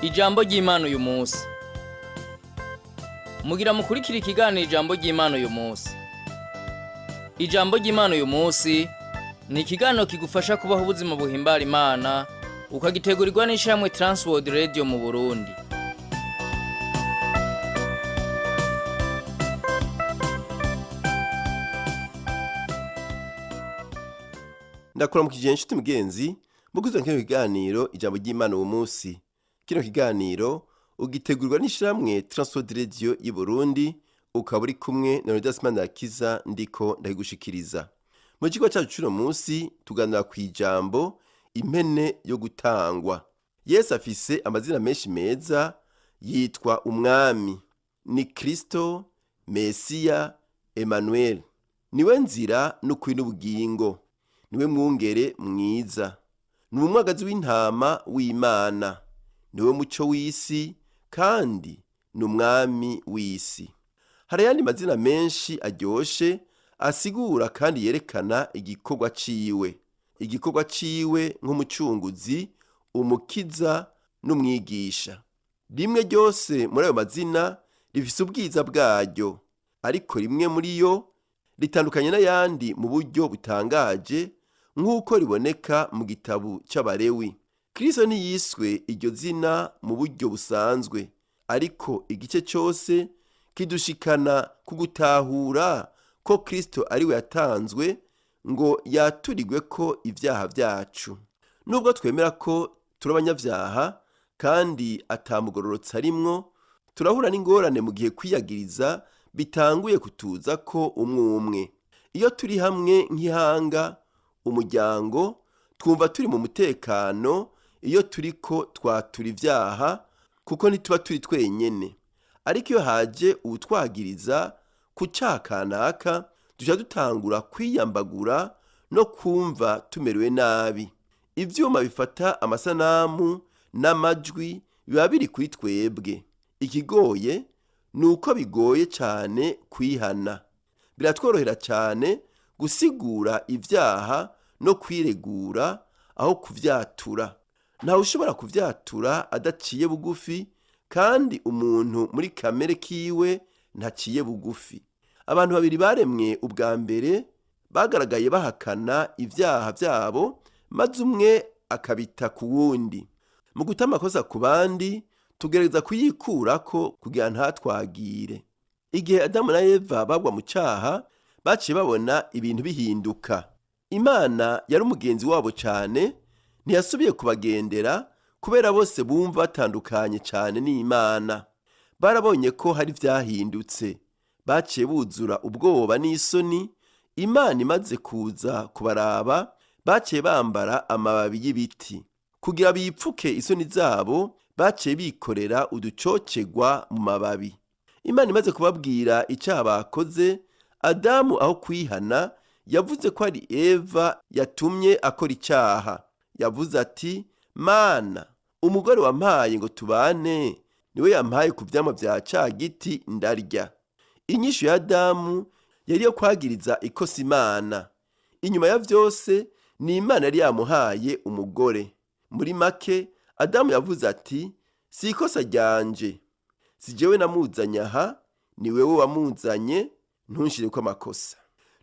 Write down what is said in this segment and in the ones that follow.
Ijambo ry'Imana uyu munsi. Mugira mukurikira ikiganiro ijambo ry'Imana uyu munsi. Ijambo ry'Imana uyu munsi ni ikiganiro kigufasha kubaho ubuzima buhimbara Imana, ukagitegurirwa n'ishirahamwe Transworld Radio mu Burundi. Ndakuramukije inshuti mugenzi muguze kino kiganiro ijambo ry'Imana uwo munsi. Kino kiganiro ugitegurirwa n'ishirahamwe Transworld Radio y'u Burundi, ukaba uri kumwe na Leonidas Manirakiza ndiko ndabigushikiriza. Mu kigo cyacu c'uno munsi tuganira ku ijambo impene yo gutangwa. Yesu afise amazina menshi meza, yitwa Umwami, ni Kristo, Mesiya, Emmanuel. Niwe nzira n'ukuri n'ubugingo, niwe mwungere mwiza, ni umwagazi w'intama w'Imana, niwe muco w'isi kandi ni umwami w'isi. Hari ayandi mazina menshi aryoshe asigura kandi yerekana igikorwa ciwe, igikorwa ciwe nk'umucunguzi, umukiza n'umwigisha. Rimwe ryose muri ayo mazina rifise ubwiza bwaryo, ariko rimwe muri yo ritandukanye n'ayandi mu buryo butangaje nk'uko riboneka mu gitabo c'Abalewi. Kristo ntiyiswe iryo zina mu buryo busanzwe, ariko igice cose kidushikana ku gutahura ko Kristo ari we yatanzwe ngo yaturirweko ivyaha vyacu. Nubwo twemera ko turi abanyavyaha kandi ata mugororotsi arimwo, turahura n'ingorane mu gihe kwiyagiriza bitanguye kutuza ko umwe umwe. Iyo turi hamwe nk'ihanga, umuryango, twumva turi mu mutekano iyo turiko twatura ivyaha kuko ntituba turi twenyene. Ariko iyo haje uwutwagiriza ku caha kanaka, duca dutangura kwiyambagura no kumva tumerewe nabi. Ivyuma bifata amasanamu n'amajwi biba biri kuri twebwe. Ikigoye ni uko bigoye cane kwihana. Biratworohera cane gusigura ivyaha no kwiregura aho kuvyatura. Ntawe ushobora kuvyatura adaciye bugufi, kandi umuntu muri kamere kiwe ntaciye bugufi. Abantu babiri baremwe ubwa mbere bagaragaye bahakana ivyaha vyabo, maze umwe akabita ku wundi. Mu guta amakosa ku bandi, tugerageza kuyikurako kugira ntatwagire. Igihe Adamu na Eva bagwa mu caha, baciye babona ibintu bihinduka. Imana yari umugenzi wabo cane, ntiyasubiye kubagendera kubera bose bumva batandukanye cane n'Imana. Barabonye ko hari ivyahindutse. Baciye buzura ubwoba n'isoni. Imana imaze kuza kubaraba, baciye bambara amababi y'ibiti. Kugira bipfuke isoni zabo, baciye bikorera uducocerwa mu mababi. Imana imaze kubabwira icaha bakoze, Adamu aho kwihana yavuze ko ari Eva yatumye akora icaha. Yavuze ati: Mana, umugore wampaye ngo tubane niwe yampaye ku vyamwa vya ca giti ndarya. Inyishu ya Adamu yari iyo kwagiriza ikosa Imana. Inyuma ya vyose ni Imana yari yamuhaye umugore. Muri make, Adamu yavuze ati: si ikosa ryanje, si jewe namuzanye aha, ni wewe wamuzanye, ntunshireko amakosa.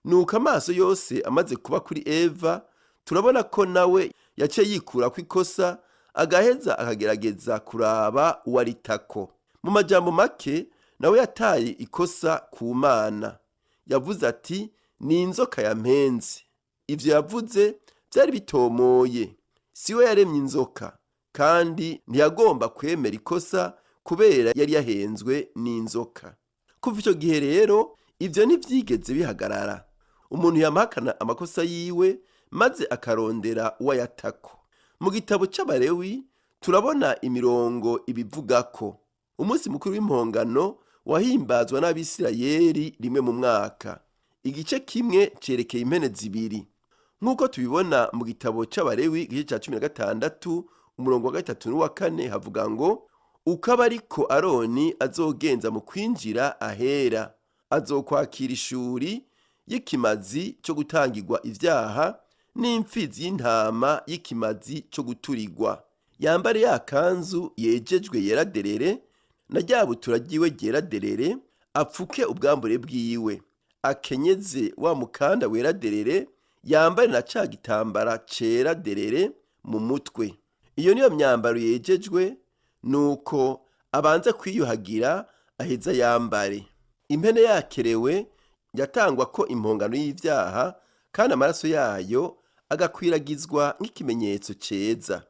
Nuko amaso yose amaze kuba kuri Eva, turabona ko nawe yaciye yikurako ikosa, agaheza akagerageza kuraba uwo aritako. Mu majambo make, nawe yataye ikosa ku Mana. Yavuze ati: ni inzoka yampenze. Ivyo yavuze vyari bitomoye. Si we yaremye inzoka, kandi ntiyagomba kwemera ikosa kubera yari yahenzwe n'inzoka. Kuva ico gihe rero, ivyo ntivyigeze bihagarara. Umuntu yamahakana amakosa yiwe maze akarondera uwo ayatako. Mu gitabo c'Abalewi turabona imirongo ibivugako. Umunsi mukuru w'impongano wahimbazwa n'Abisirayeli rimwe mu mwaka. Igice kimwe cerekeye impene zibiri. Nk'uko tubibona mu gitabo c'Abalewi igice ca 16 umurongo wa 3 n'uwa 4 havuga ngo: ukaba ariko Aroni azogenza mu kwinjira ahera, azokwakira ishuri y'ikimazi co gutangirwa ivyaha n'imfizi y'intama y'ikimazi co guturigwa. Yambare ya kanzu yejejwe yera derere na rya butura ryiwe ryera derere, apfuke ubwambure bwiwe, akenyeze wa mukanda wera derere, yambare na ca gitambara cera derere mu mutwe. Iyo niyo myambaro yejejwe, nuko abanza kwiyuhagira aheza yambare. Impene yakerewe yatangwa ko impongano y'ivyaha, kandi amaraso yayo agakwiragizwa nk'ikimenyetso ceza.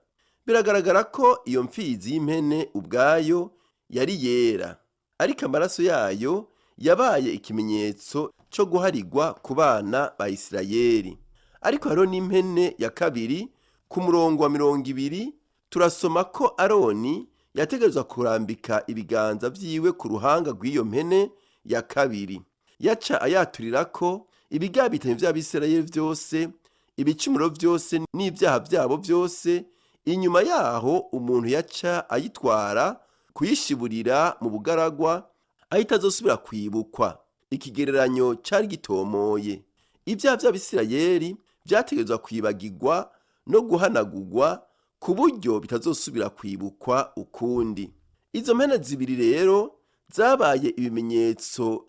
Biragaragara ko iyo mfizi y'impene ubwayo yari yera, ariko amaraso yayo yabaye ikimenyetso co guharigwa ku bana ba Isirayeli. Ariko hariho n'impene ya kabiri. Ku murongo wa 20 turasoma ko Aroni yategerezwa kurambika ibiganza vyiwe ku ruhanga rw'iyo mpene ya kabiri. Yaca ayaturirako ibigabitanyo vy'Abisirayeli vyose, ibicumuro vyose n'ivyaha vyabo vyose. Inyuma yaho umuntu yaca ayitwara kuyishiburira mu bugaragwa, aho itazosubira kwibukwa. Ikigereranyo cari gitomoye. Ibyaha vy'Abisirayeli vyategerezwa kwibagirwa no guhanagurwa ku buryo bitazosubira kwibukwa ukundi. Izo mpene zibiri rero zabaye ibimenyetso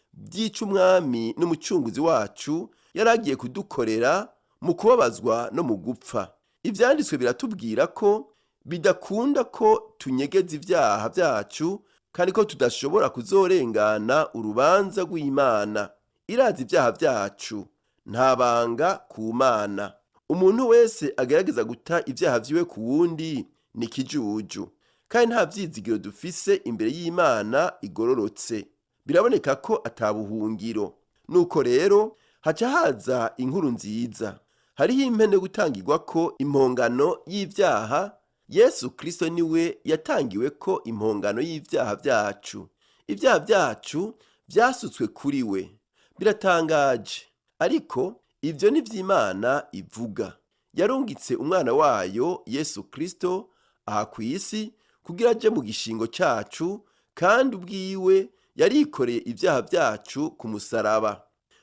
by'ic'Umwami n'Umucunguzi wacu yari agiye kudukorera mu kubabazwa no mu gupfa. Ivyanditswe biratubwira ko bidakunda ko tunyegeza ivyaha vyacu, kandi ko tudashobora kuzorengana urubanza rw'Imana. Irazi ivyaha vyacu, nta banga ku Mana. Umuntu wese agerageza guta ivyaha vyiwe ku wundi ni ikijuju, kandi nta vyizigiro dufise imbere y'Imana igororotse. Biraboneka ko atabuhungiro. Nuko rero haca haza inkuru nziza. Hariho impene yo gutangirwa ko impongano y'ivyaha. Yesu Kristo niwe yatangiwe ko impongano y'ivyaha vyacu. Ibyaha vyacu vyasutswe kuri we. Biratangaje, ariko ivyo ni vy'Imana ivuga. Yarungitse umwana wayo Yesu Kristo aha kw'isi kugira aje mu gishingo cacu, kandi ubwiwe yarikoreye ivyaha vyacu ku musaraba.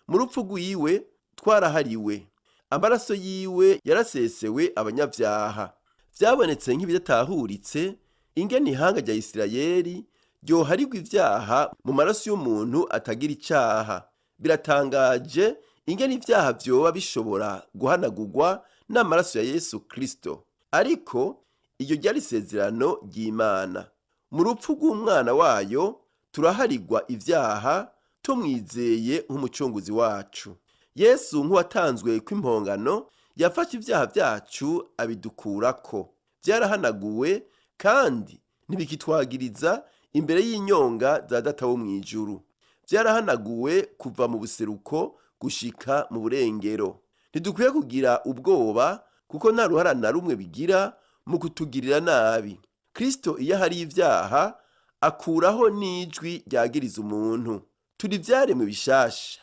Mu rupfu rwiwe twarahariwe, amaraso yiwe yarasesewe abanyavyaha. Vyabonetse nk'ibidatahuritse ingene ihanga rya Isirayeli ryoharigwa ivyaha mu maraso y'umuntu atagira icaha. Biratangaje ingene ivyaha vyoba bishobora guhanagurwa n'amaraso ya Yesu Kristo. Ariko iryo ryari isezerano ry'Imana. Mu rupfu rw'umwana wayo turaharigwa ivyaha tumwizeye nk'umucunguzi wacu. Yesu nk'uwatanzwe kw'impongano yafashe ivyaha vyacu abidukurako. Vyarahanaguwe kandi ntibikitwagiriza imbere y'inyonga za Data wo mw'ijuru. Vyarahanaguwe kuva mu buseruko gushika mu burengero. Ntidukwiye kugira ubwoba, kuko nta ruhara na rumwe bigira mu kutugirira nabi. Kristo iyo ahari ivyaha akuraho n'ijwi ryagiriza umuntu. Turi ivyaremwe bishasha,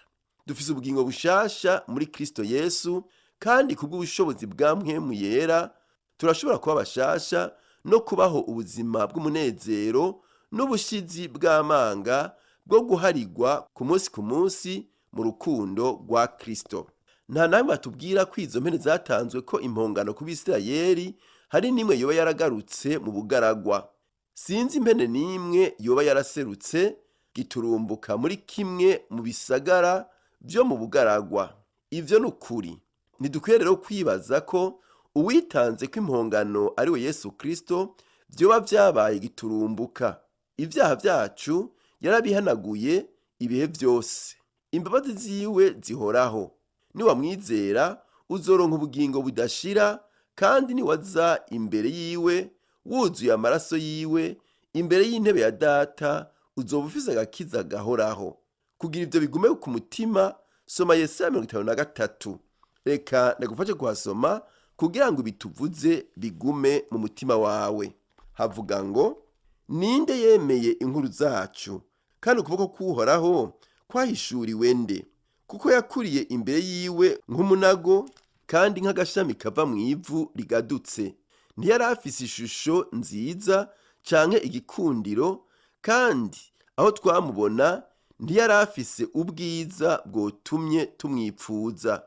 dufise ubugingo bushasha muri Kristo Yesu, kandi kubw'ubushobozi bwa Mpwemu Yera turashobora kuba bashasha no kubaho ubuzima bw'umunezero n'ubushizi bw'amanga bwo guharigwa ku munsi ku munsi mu rukundo rwa Kristo. Nta namwe batubwira ko izo mpene zatanzwe ko impongano ku Bisirayeli hari n'imwe yoba yaragarutse mu bugaragwa. Sinzi impene n'imwe yoba yaraserutse giturumbuka muri kimwe mu bisagara vyo mu bugaragwa. Ivyo ni ukuri. Ntidukwiye rero kwibaza ko uwitanze ko impongano ari we Yesu Kristo vyoba vyabaye giturumbuka. Ivyaha vyacu yarabihanaguye ibihe vyose. Imbabazi ziwe zihoraho. Niwamwizera uzoronka ubugingo budashira, kandi niwaza imbere yiwe wuzuye amaraso yiwe imbere y'intebe ya Data, uzoba ufise agakiza gahoraho. Kugira ivyo bigume ku mutima, soma Yesaya 53. Reka ndagufashe kuhasoma kugira ngo bituvuze bigume mu mutima wawe. Havuga ngo: "Ninde yemeye inkuru zacu, kandi ukuboko k'Uhoraho kwahishuriwe nde? Kuko yakuriye imbere yiwe nk'umunago, kandi nk'agashami kava mu ivu rigadutse. Ntiyari afise ishusho nziza canke igikundiro, kandi aho twamubona ntiyari afise ubwiza bwotumye tumwipfuza.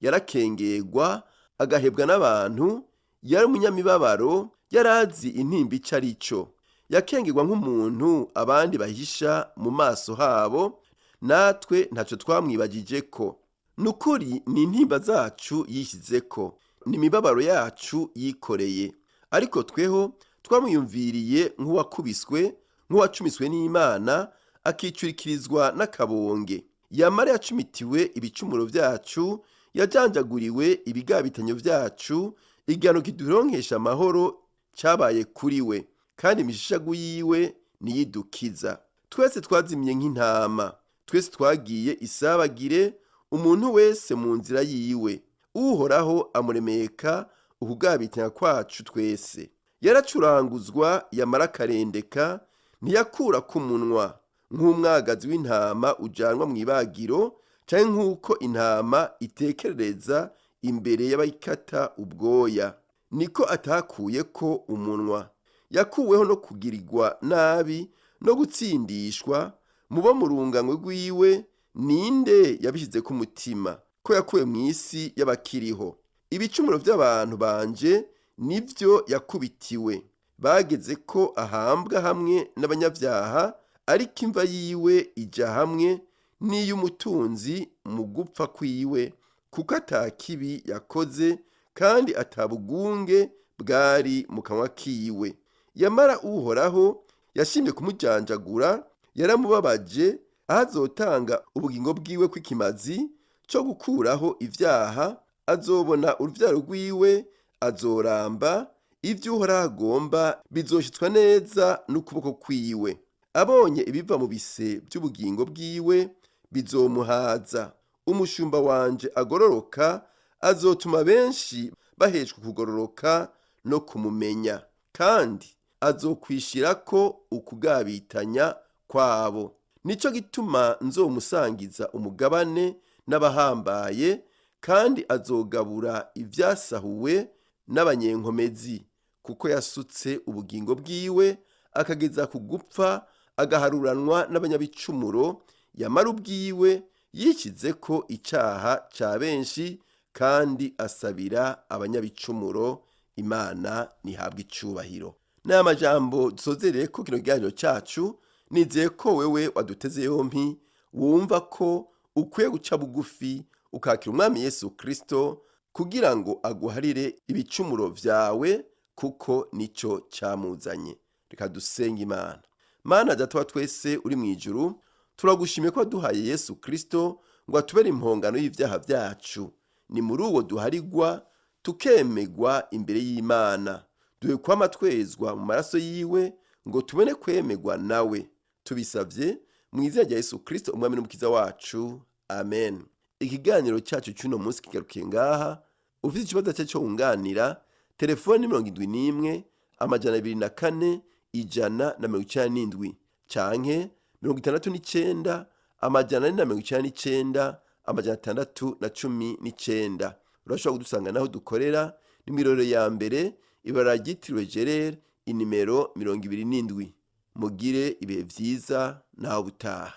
Yarakengerwa, agahebwa n'abantu, yari umunyamibabaro." Yarazi intimba ico ari cyo. Yakengerwa nk'umuntu abandi bahisha mu maso habo, natwe ntaco twamwibagije ko. Nukuri ni intimba zacu yishyizeko, ni imibabaro yacu yikoreye. Ariko tweho twamwiyumviriye nk'uwakubiswe, nk'uwacumiswe n'Imana, akicurikirizwa n'akabonge. Yamara yacumitiwe ibicumuro vyacu, yajanjaguriwe ibigabitanyo vyacu, igihano kiduronkesha amahoro cabaye kuri we, kandi imishishagu yiwe niyidukiza. Twese twazimye nk'intama, twese twagiye isabagire, umuntu wese mu nzira yiwe. Uhoraho amuremeka ukugabitanya kwacu twese. Yaracuranguzwa yamara akarendeka, ntiyakura ku munwa, nk'umwagazi w'intama ujanwa mu ibagiro, canke nk'uko intama itekerereza imbere y'abayikata ubwoya, niko atakuyeko umunwa. Yakuweho no kugirirwa nabi no gutsindishwa, mubo mu rungano rwiwe ninde yabishyize ku mutima, ko yakuwe mu isi y'abakiriho? Ibicumuro by'abantu banje nibyo yakubitiwe, bageze ko ahambwa hamwe n'abanyabyaha, ariko imva yiwe ija hamwe n'iy'umutunzi mu gupfa kwiwe, kuko ata kibi yakoze kandi atabugunge bwari mu kanwa kiwe. Yamara Uhoraho yashimye kumujanjagura, yaramubabaje, aho azotanga ubugingo bwiwe kw'ikimazi co gukuraho ivyaha. Azobona uruvyaro rwiwe, azoramba, ivyo Uhoraho agomba bizoshitswa neza n'ukuboko kwiwe. Abonye ibiva mu bise by'ubugingo bwiwe, bizomuhaza. Umushumba wanje agororoka azotuma benshi baheshwa kugororoka no kumumenya, kandi azokwishirako ukugabitanya kwabo. Nico gituma nzomusangiza umugabane n'abahambaye, kandi azogabura ivyasahuwe n'abanyenkomezi, kuko yasutse ubugingo bwiwe akageza ku gupfa, agaharuranwa n'abanyabicumuro. Yamara ubwiwe yishizeko icaha ca benshi, kandi asabira abanyabicumuro. Imana nihabwa icubahiro. N'aya majambo dusozereye ko kino kiganiro cacu. Nizeye ko wewe waduteze yompi wumva ko ukwiye guca bugufi ukakira Umwami Yesu Kristo kugira ngo aguharire ibicumuro vyawe, kuko nico camuzanye. Reka dusenge Imana. Mana Data wa twese uri mu ijuru, turagushimiye ko waduhaye Yesu Kristo ngo atubere impongano y'ivyaha vyacu. Ni muri uwo duharigwa tukemegwa imbere y'Imana. Duhe kwama twezwa mu maraso yiwe ngo tubone kwemegwa nawe. Tubisavye mu izina rya Yesu Kristo, Umwami n'Umukiza wacu, amen. Ikiganiro cyacu cy'uno munsi kigarukiye ngaha. Ufite ikibazo cye cyo wunganira, telefoni 71 204 197 canke 69 499 619. Urashobora kudusanga naho dukorera ni mw'irorero ya mbere, ibara ryitiriwe Gerere, inimero 27. Mugire ibihe vyiza, naho butaha.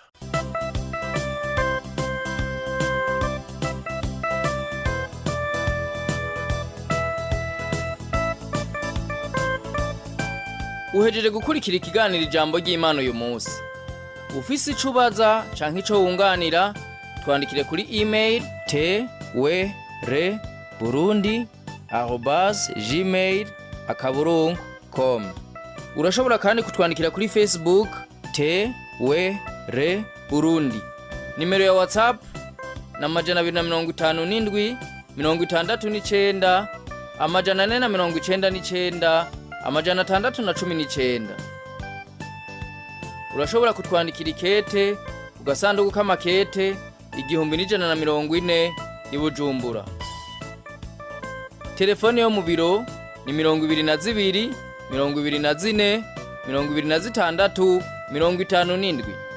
Uhejeje gukurikira ikiganiro Ijambo ry'Imana uyu munsi. Ufise ico ubaza canke ico wunganira, twandikire kuri email twrburundi@gmail.com. Urashobora kandi kutwandikira kuri Facebook TWR Burundi. Nimero ya WhatsApp na 257 69 499 619. Urashobora kutwandikira ikete ku gasanduku k'amakete 1140 i Bujumbura. Telefone yo mu biro ni 22 24 26 57.